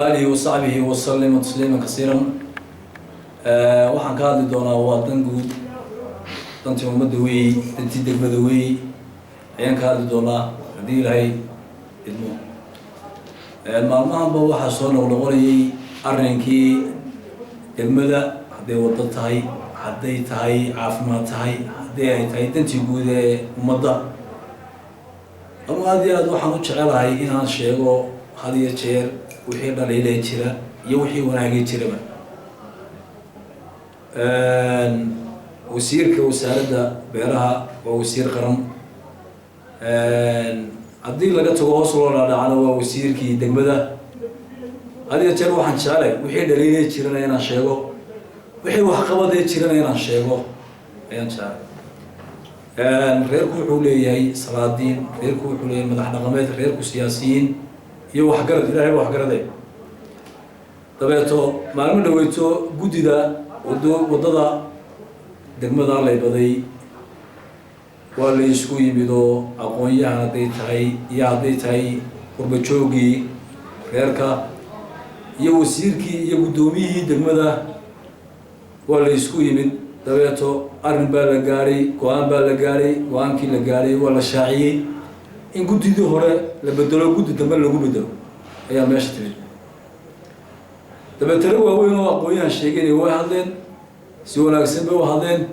آله وصحبه وسلم تسليما كثيرا. Waxaan ka hadli doonaa waa dan guud, dantii ummadda weey, dantii degmada weey ayaan ka hadli doonaa haddii Ilaahay idmo. Maalmahanba waxaa soo noqnoqonayay arrinkii degmada, hadday waddo tahay, hadday tahay caafimaad tahay, haddii ay tahay dantii guud ee ummadda. Anu aad iyo aad waxaan u jecelahay inaan sheego had iyo jeer wixii dhaliilee jira iyo wixii wanaagay jiraba. Wasiirka wasaaradda beeraha waa wasiir qaran. Haddii laga tago hoos loo dhaadhacana, waa wasiirkii degmada. Had iyo jeer waxaan jecelahay wixii dhaliilee jirana inaan sheego, wixii waxqabadee jirana inaan sheego ayaan jeclay. Reerku wuxuu leeyahay salaadiin, reerku wuxuu leeyahay madax dhaqameed, reerku siyaasiyiin iyo waxgarad. Ilahay ba waxgarade. Dabeeto maalmo dhaweyto guddida wado waddada degmada Laybaday waa la isku yimid oo aqoon-yahan hadday tahay iyo hadday tahay qurbajoogii reerka iyo wasiirkii iyo guddoomiyihii degmada waa la isku yimid. Dabeeto arrin baa la gaadhay, go-aan baa la gaadhay. Go-aankii la gaadhay waa la shaaciyey. In guddidii hore la bedelo, guddi dambe lagu bedelo ayaa meesha timid. Dabeetana waaweyn oo aqoon-yahan sheeganaya way hadleen, si wanaagsan bay u hadleen,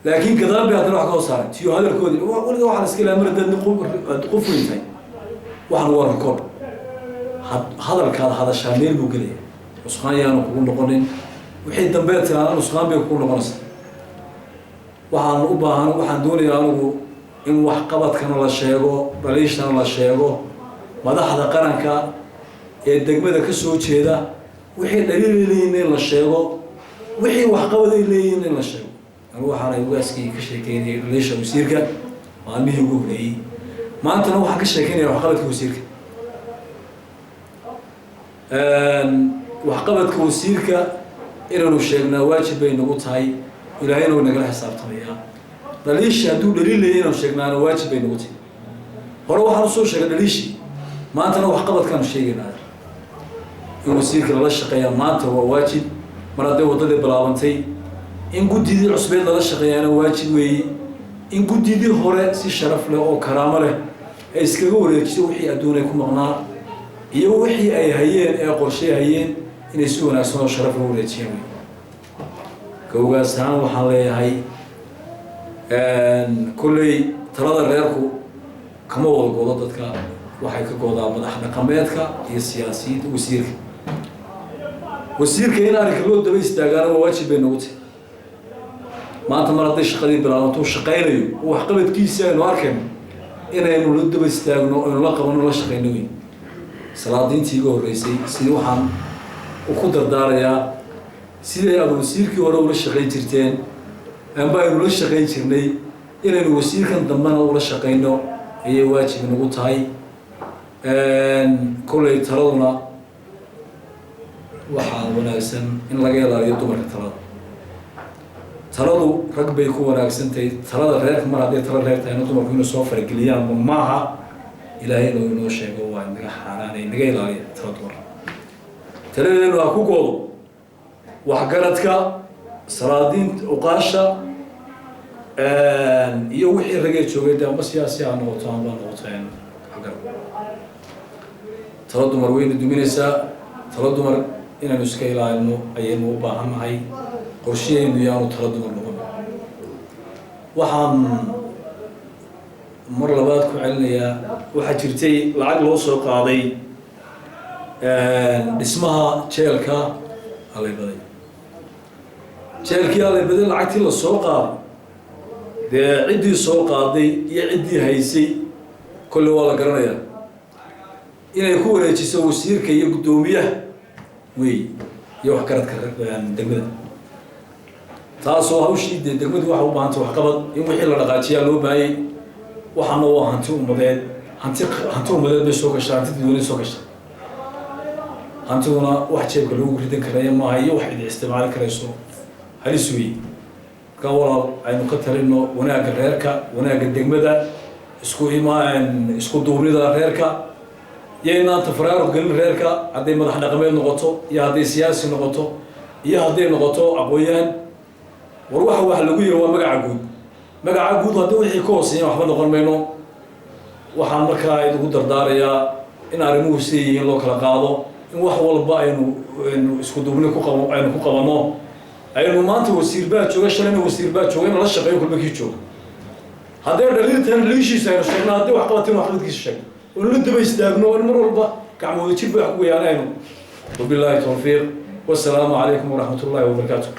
laakiin gadaal bay haddana wax ka hoo saaray tiyo hadalkoodii. Weliga waxaa la iska ilaha mar haddaad qof weyn tahay, waxaan waa record. Hadalkaad hadashaa meel buu gelaya, nusqaan yaanu kugu noqonin. Wixii dambe tiraada nusqaan bay kugu noqonaysaa. Waxaan u baahan, waxaan doonayaa anigu in waxqabadkana la sheego, dhaliishana la sheego. Madaxda qaranka ee degmada ka soo jeeda wixii dhaliil leeyihin in la sheego, wixii waxqabad ay leeyihiin in la sheego. Anigu waxaana ugaaskii ka sheekeynayay dhaliisha wasiirka maalmihii ugu horreeyey. Maantana waxaan ka sheekeynaya waxqabadka wasiirka. Waxqabadka wasiirka inaanu sheegnaa waajib bay nagu tahay, Ilaahayna uu nagala xisaabtamayaa. Dhaliisha hadduu dhaliil leeyahy inaanu sheegnaana waajib bay nagu tahay. Hore waxaan usoo sheegay dhaliishii, maantana waxqabadkaanu sheegaynaa. In wasiirka lala shaqeeyaa maanta waa waajib, mar hadday waddadii bilaabantay. In guddidii cusbeed lala shaqeeyaana waajib weeye. In guddidii hore si sharaf leh oo karaamo leh ay iskaga wareejiso wixii adduunay ku maqnaa iyo wixii ay hayeen ee qorshay hayeen, inay si wanaagsan oo sharaf loo wareejiyaan wey. Gowgaas ahaan waxaan leeyahay, kolley talada reerku kama wada godo dadka, waxay ka godaa madax dhaqameedka iyo siyaasiyiinta. Wasiirka in arrinka loo daba istaagaana waa waajib bay nagu tahay. Maanta mar hadday shaqadii bilaabanto, shaqaynayo oo waxqabadkiisi aynu arkayno, inaynu la daba istaagno, aynu la qabano, la shaqayno wey. Salaadiintii iga horreysay sidii waxaan ku dardaarayaa, siday aad wasiirkii hore ula shaqayn jirteen amba aynu la shaqayn jirnay, inaynu wasiirkan dambena ula shaqayno ayay waajib nagu tahay. Kolley taladuna waxaa wanaagsan in laga ilaaliyo dumarka talada. Taladu rag bay ku wanaagsan tahay. Talada reerka mar hadday tala reer tahayna, dumarku inuu soo farageliyaanba maaha. Ilaahay inuu inoo sheego waa naga xaaraanay, naga ilaaliya tala dumar. Taladeenu ha ku goodo waxgaradka, salaadiinta, uqaasha iyo wixii ragee joogay dee, amba siyaasi ha noqoto amba noqoto waxgarad. Talo dumar wayna duminaysaa. Talo dumar inaynu iska ilaalino ayaynu u baahannahay. Qorshahaynu yaanu talo dumar noqon. Waxaan mar labaad ku celinayaa, waxaa jirtay lacag loo soo qaaday dhismaha jeelka Allaybaday. Jeelkii Allaybaday lacagtii la soo qaaday, dee ciddii soo qaaday iyo ciddii haysay kolley waa la garanayaa. Inay ku wareejiso wasiirka iyo guddoomiyaha wey iyo waxgaradka degmada. Taasoo hawshii dee degmadu waxay u baahantay waxqabad, in wixii la dhaqaajiyaa loo baahayay. Waxaana waa hanti ummadeed, hanti ummadeed bay soo gashaa, hanti dadweyne soo gashaa. Hantiduna wax jeebka lagu ridan karaya maaha iyo wax idi isticmaali karayso, halis weeye. Markaa walaal, aynu ka talino wanaagga reerka, wanaagga degmada, isku imaan, isku duubnida reerka. Yaynaan tafaraaruq gelin reerka, hadday madax dhaqameed noqoto iyo hadday siyaasi noqoto iyo hadday noqoto aqoon-yahan. War waxa wax lagu yihi waa magaca guud. Magaca guud haddii wixii ka hooseeyaan, waxba noqon mayno. Waxaan markaa idigu dardaarayaa in arrimuhu siday yihiin loo kala qaado, in wax walba aynu isku duubni ku qabo, aynu ku qabanno. Aynu maanta wasiir baa jooga, shalayna wasiir baa jooga, in lala shaqeeyo kulma kii jooga. Hadday dhaliiltan dhaliishiisa aynu sheegno, hadday wax qabateen waxqabadkiisa sheegno, oo la daba istaagno, in mar walba gacmooda jir ba wax ku weyaanayno. Wabilaahi tawfiiq, wasalaamu calaykum waraxmat ullahi wabarakaatu.